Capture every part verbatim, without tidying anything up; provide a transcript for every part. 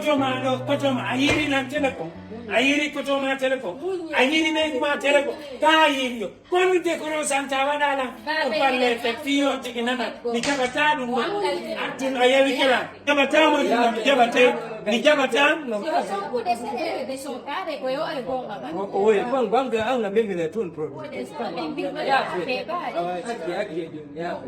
Koto ma ɗo, koto ma, a yiri lan téléphone. A yiri koto ma téléphone. A yiri ɓeydu ma téléphone. Ka a yiri yo. Kono de kono santa waɗa lan. O palle fe fiyo tigi nana. Mi jaɓata ɗum ɗo. Abdul a yewi kela. Jaɓata mo ɗum, mi jaɓate. Mi jaɓata. Ko, ko, oye, kon, kon, kon, an na mengele tun problem. Ya, ya, ya.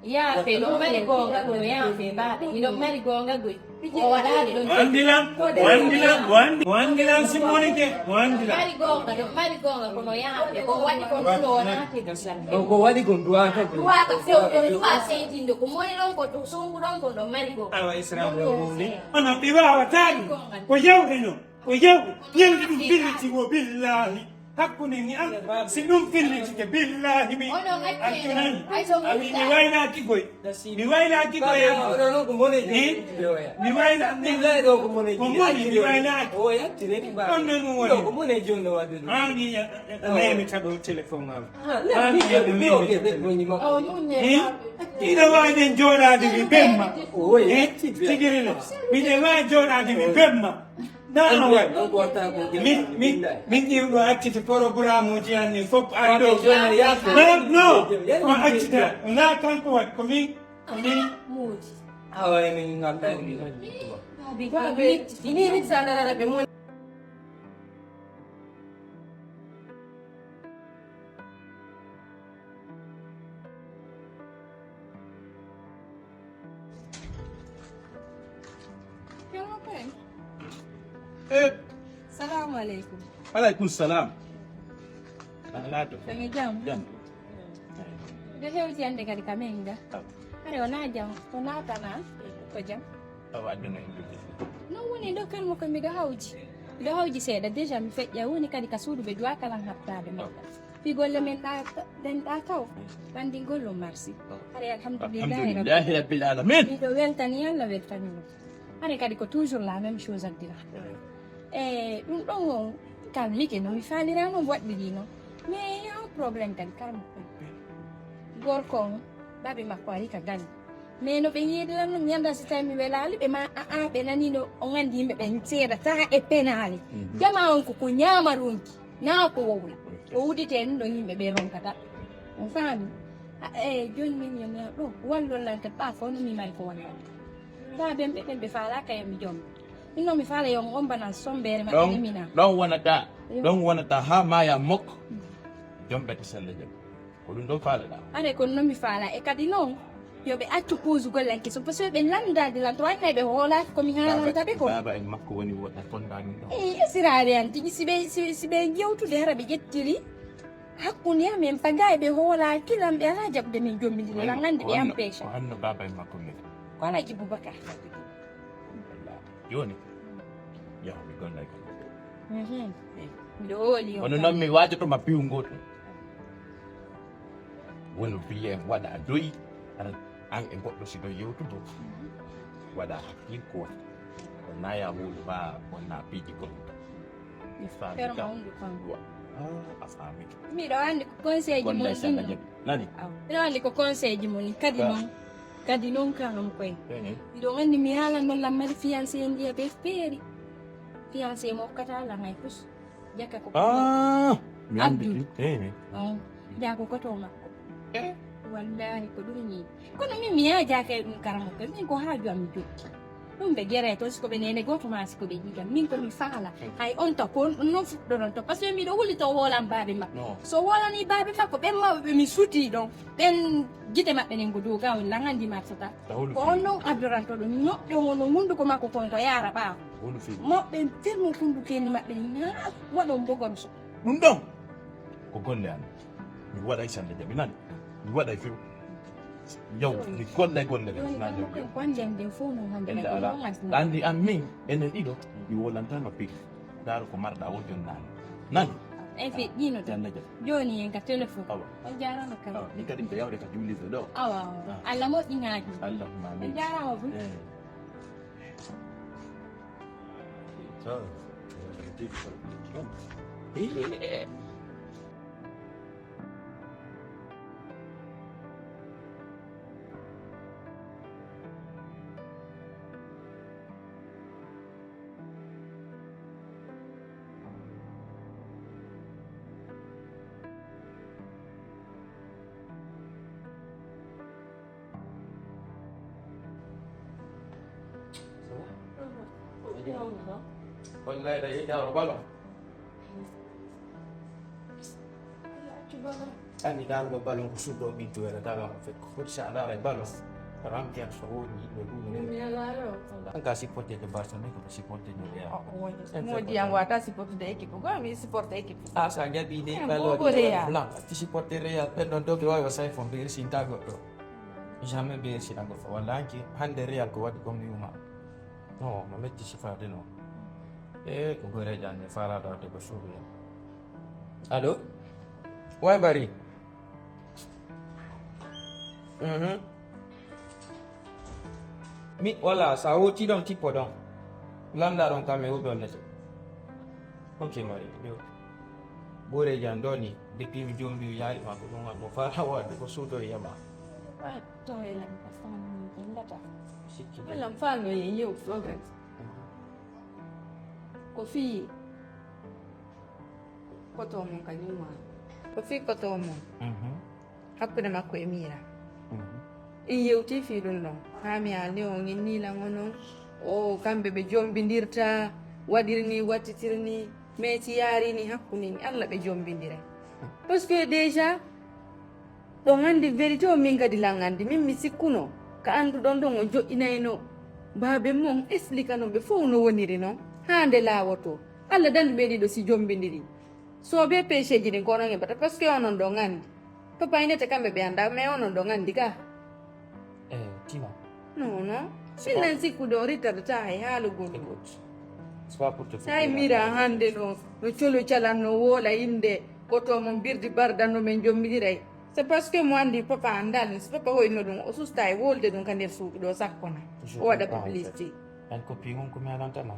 Yaafe, no mari goonga ɗum, yaafe, baaɓe. Miɗo mari goonga goy. O waɗaali ɗum. Wandilan, wandilan, wandi-, wandilan si monike, wandilan. Mari goonga, ɗum mari goonga, kono yaafe. Ko waɗi kon ɗum o naati ɗum. Ɗum ko waɗi kon duwaaka ɗum. Duwaaka fewde, duwa seedinde. Ko moni ɗon ko ɗum, sungu ɗon ko ɗum mari goonga. Awa Islam ɗo ɗum ni. Kono ɓe waawata ɗum. Ko yawde no. Ko yawde. Ñande ɗum billiti wo billahi. Hakkunde mi an, si ɗum fillitike, billahi mi altunani. A wi mi waylaaki koy. Mi waylaaki koy. Oɗo noon ko mone. Eh? Mi wayla-, mi, billahi ɗo ko mone. Ko mone, mi waylaaki. O yatti rek ba. On noon ɗum woni. Ɗo ko mone jonno wadde ɗum. An mi ya-, memi taɗo téléphone am. An mi ya-, mi ya-, mi ya-, mi ya-, eh? Miɗo waawi ɗen jooɗaade mi bemma. Eh? Tigi rila. Miɗo waawi jooɗaade mi bemma. No, no, no. Min, min, min ɗiwɗo acciti programme uji an ni fof ay ɗo. No, no. Ko accita. Na kanko waɗi. Ko min, ko min. Awa, enen ngam ɗaɗi. Ini, ini, ini, Hello, Ben. Eh. Salamu alaikum. Alaikum salam. Alaato. Ko mi jam? Jam. Nde hewti hannde kadi ka men ga. Aw. Hare o na jam, o na tana, ko jam. Awa, aduna en jogii. Non woni ɗo kalmo ko miɗo hawji. Miɗo hawji seeɗa. Déjà mi feƴƴa woni kadi ka suudu ɓe duwa kala haɓtaade makka. Fii golle men ɗa, ɗen ɗa taw. Ɓanndingol o marsi. Hare alhamdulillahi rabbil alamin. Miɗo weltani Allah weltani mo. Hare kadi ko toujours la même chose addira. E ɗum ɗon on kalmike no mi faalira noon waɗɗiri noon. Mais yo problème kadi kalmo. Gorko on, babi makko ari ka gani. Mais no ɓe yiidiran noon, ñanda si tawi mi welaali, ɓe ma, a, a, ɓe nani no, on anndi yimɓe ɓen seedataa e penaali. Mhm. Jama on ko, ko ñaama ronki, naa ko wowla. O udite ɗum ɗon yimɓe ɓe ronkata. On faami? A, e, jooni min yo mi ɗo, wallol lan kadi, ɓaa fof no mi mari ko wallal. Ɓaa ɓen ɓe, ɓen ɓe faalaaka yo mi jom. Min noon mi faala yo on ombana sombeere maɓɓe ɗon, ɗe mina. Ɗon wonata, yo. Ɗon wonata haa maaya mokko. Jom ɓe to sella jom. Ko ɗum ɗon faalaɗaa? Hare kono noon mi faala. E kadi noon, yo ɓe accu puusugol lanke so, parce que ɓe lanndaade lan, to waɗnay ɓe hoolaaki ko mi haalanta ɓe ko. Baaba en makko woni woɗɗa fondaani ɗon. Eey, e siraade an tigi, si ɓe, si, si ɓe jewtude hara ɓe ƴettiri hakkunde amen paga e ɓe hoolaaki lan, ɓe alaa jaɓude min jommindire lan, anndi ɓe empêche. Ko hanno baaba en makko men? Ko Alhaji Boubacar. Jooni, yahu mi gollay ko. Mhm. Miɗo hooli on. Kono noon mi waajoto ma piiw ngootu. Woni wiye waɗa doyi, ara an e goɗɗo si ɗo yewtude. Waɗa hakkil ko woni. Ko naya wulu ba wonna piiji goɗɗo. Mi faami ka. Wa-, ah, a faami. Miɗo anndi ko conseil ji mon ɗin. Nani? Aw. Miɗo anndi ko conseil ji mon ɗin. Kadi noon, kadi noon ka am koy. Miɗo anndi mi haalan noon lan mari fiancé ndiya ɓe feeri. Fiancé mo okkata lan hay pus. Jaka ko. Ah, mi anndi. Abdul. Eh, eh. Oh, jako ko to makko. Eh? Wallahi ko ɗum ni. Kono min mi yaajaaka e ɗum karamoko. Min ko haaju am mi jokki. Ɗum ɓe gere to siko ɓe nene gooto ma siko ɓe jigam. Min ko mi faala. Hay on to ko on non fuɗɗoron to. Parce que miɗo wuli to woolan baabe makko. No. So woolani baabe makko ɓen mawɓe ɓe mi suti ɗon. Ɓen gite maɓɓe nen go dow gawon langandi marsata. Ko on non abdoranto ɗum. Noɗɗo wono hunduko makko kon ko yaara ɓaawo. Moɓɓe firmo kundukeeli maɓɓe na waɗon bogom so. Ɗum ɗon ko golle am. Mi waɗay sannde jaɓi nani. Mi waɗay few. Yaw, mi gollay golle ɗe. Joni na ɗum ɗon golle am ɗen fof no hannde na ɗum ɗon asna. Anndi an min, enen ɗiɗo, mi wolantama pik. Ndaaro ko marɗa won jon nani. Nani? En feƴƴino tan. Sannde jaɓi. Joni en ka téléphone. Awa. On jaarama kam. Awa, min kadi mi yawde ka juulirde ɗo. Awa, awa. Ah. Allah moƴƴinaki. Allahumma amin. On jaarama bun. Eh. Wallahi da yake aro balo. Ani dan go balo ko sudo mi to era daga mo fe. Ko sa da re balo. Ram ke so woni be du ne. Mi ala ro. An ka supporter de Barcelona ko supporter de Real. Mo di an wata supporter de équipe. Ko mi supporter équipe. Ah, sa gabi de balo. Blanc. Ti supporter Real. Pe don do ke wa yo sai fon be sin tago do. Jamais be sin tago. Wala anki hande Real ko wadi ko mi uma. No, ma metti sifaade no. E ko gore jande fala da to ko suudu. Allo? Way bari. Mhm. Mi wala sa woti don tipo don. Landa don kame o don nete. Ok mari. Yo. Bore jan doni depuis mi jombi yaari ma ko dum mo fara wa ko suudo yama. To elam ko fami ko ndata. Sikki. Elam fano ye yew problem. Ko fii koto mon ka ñuma. Ko fii koto mon. Mhm. Hakkunde makko e Mira. Mhm. En yewti fii ɗum ɗon. Haa mi haa Leon en niilan onon. O kamɓe ɓe jombindirta, waɗiri ni, wattitiri ni, meeti yaari ni hakkunde ni. Allah ɓe jombindira. Parce que déjà, ɗon anndi vérité o, min kadi lan anndi. Min mi sikkuno ka annduɗon ɗon o joƴƴinayno baaben mon, explica non ɓe fof no woniri non, haa nde laawoto. Allah dandi ɓe ɗiɗo si jombindiri. So ɓe péché ji ɗin ko onon heɓata, parce que onon ɗon anndi. Papa inete kamɓe ɓe annda, mais onon ɗon anndi ka. Eh, Tima. Non, non. Min nan sikkude o rittata ta hay haalugol. Écoute, c'est pas pour te faire peur. Mira hannde no, no colo calan no woola innde, goto mon birdi barda no men jommidiray. C'est parce que mo anndi papa anndal, si papa hoyno ɗum, o susta e wolde ɗum ka nder suudu ɗo sakkona. O waɗa publicité. An copie on ko mi alantama.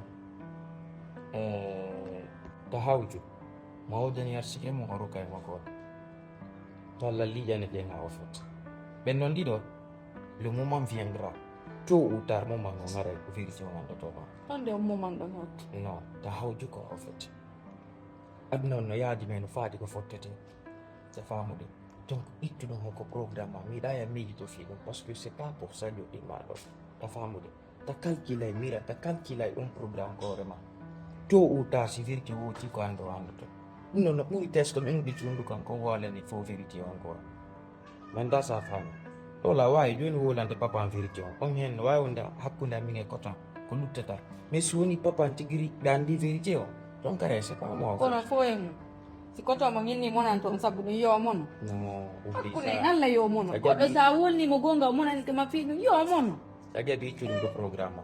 Eh, ta hawju. Ma o dani arsike mo o roka e makko. To Allah liƴane ɓe ha o foti. Ɓen non ɗiɗo, le moment viendra. Tôt ou tard, moment no ngaray ko vérité o anndoto ma. Hannde on moment ɗon hotti. Non, ta hawju ko o foti. Aduna on no yaadi men no faadi ko fottete. Sa famude. Donc ittu ɗum hoko programme ma. Mi ɗa ya miiji to fii ɗum. Parce que c'est pas pour ça joɗɗi ma ɗo. Ta famude. Ta calculay Mira, ta calculay on programme ko hoore ma. Tôt ou tard si vérité woti ko anndo anndoto. Ɗum noon no ɓuri test ko min udditi ɗum kan ko wolani fo vérité on ko. Min da sa faami. Ɗo la waawi jooni wolande papa an vérité on. On heen no waawi wonde hakkunde amin e koton ko luttata. Mais si woni papa an tigi ri-, ɗa anndi vérité on, ɗon kare c'est pas moi. Kono fo e mum. Si koto mo ñinni monan toon sabu ɗum yo mono. Non, oublie ça. Hakkunde en Allah yo mono. Goɗɗo sa wolni mo goonga o monani to ma fii ɗum yo mono. A jaɓi iccude ɗo programme ma.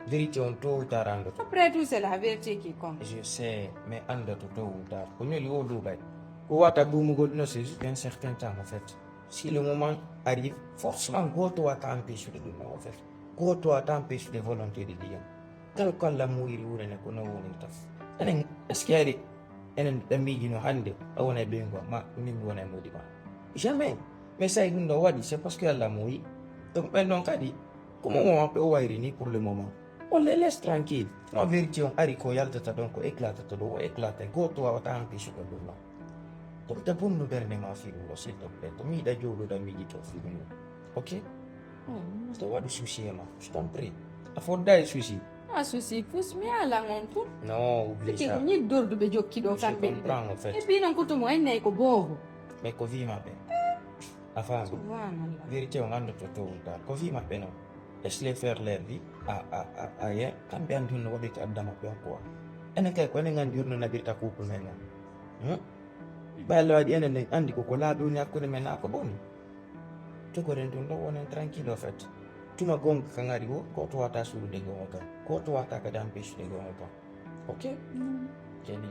Vérité on tôt ou tard anndoto. Après tout, c'est la vérité qui compte. Je sais, mais anndoto tôt ou tard. Ko ñoli o luuɓay. Ko wata ɗumugol ɗum, c'est juste un certain temps, en fait. Si le moment arrive, forcément, gooto wata empêche de ɗum, en fait. Gooto wata empêche de volonté de Dieu. Kala ko Allah muuyiri wonane ko no woniri taf. Enen, est-ce que ari, enen ɗa miijino hannde, a wona e ɓeyngu am, ma min mi wona e moodi ma? Jamais. Mais so ɗum ɗo waɗi, c'est parce que Allah muuyi. Donc, ɓen ɗon kadi, ko mo moment ɓe o wayri ni pour le moment. On les laisse tranquille. No vérité on ari ko yaltata ɗon, ko éclatata ɗo, o éclate. Gooto wawata empêche ko ɗum ɗon. Donc, ta bonnu ɓernde ma fii ɗum ɗo, s'il te plaît. To mi yiɗa jooɗuɗa miijito fii ɗum ɗo. Ok? Hmm. To waɗu souci e ma, je t'en prie. A fodda e souci. A souci, pousse mi alan on tout. Non, oublie ça. Ko ñiddordu ɓe jokki ɗo kamɓe. Je comprends, en fait. Et puis non, kutu mo en nay ko boobo. Mais ko fii maɓɓe. A faami? Subhanallah. Vérité on anndoto tôt ou tard. Ko fii maɓɓe non. Laisse-les faire leur vie. A, a, a, a, ye, kamɓe anndi honno waɗirta aduna maɓɓe on quoi. Enen kay ko enen anndi honno naɓirta couple men on. Hmm? Ɓay Allah waɗi enen en anndi ko, ko laaɓi woni hakkunde men, naa ko boni. Jogoren ɗum ɗo, wonen tranquille, en fait. Tuma gonga kan ari o, gooto wata suuɗude gonga kan. Gooto wata kadi empêchude gonga kan. Ok? Mm. Kadi,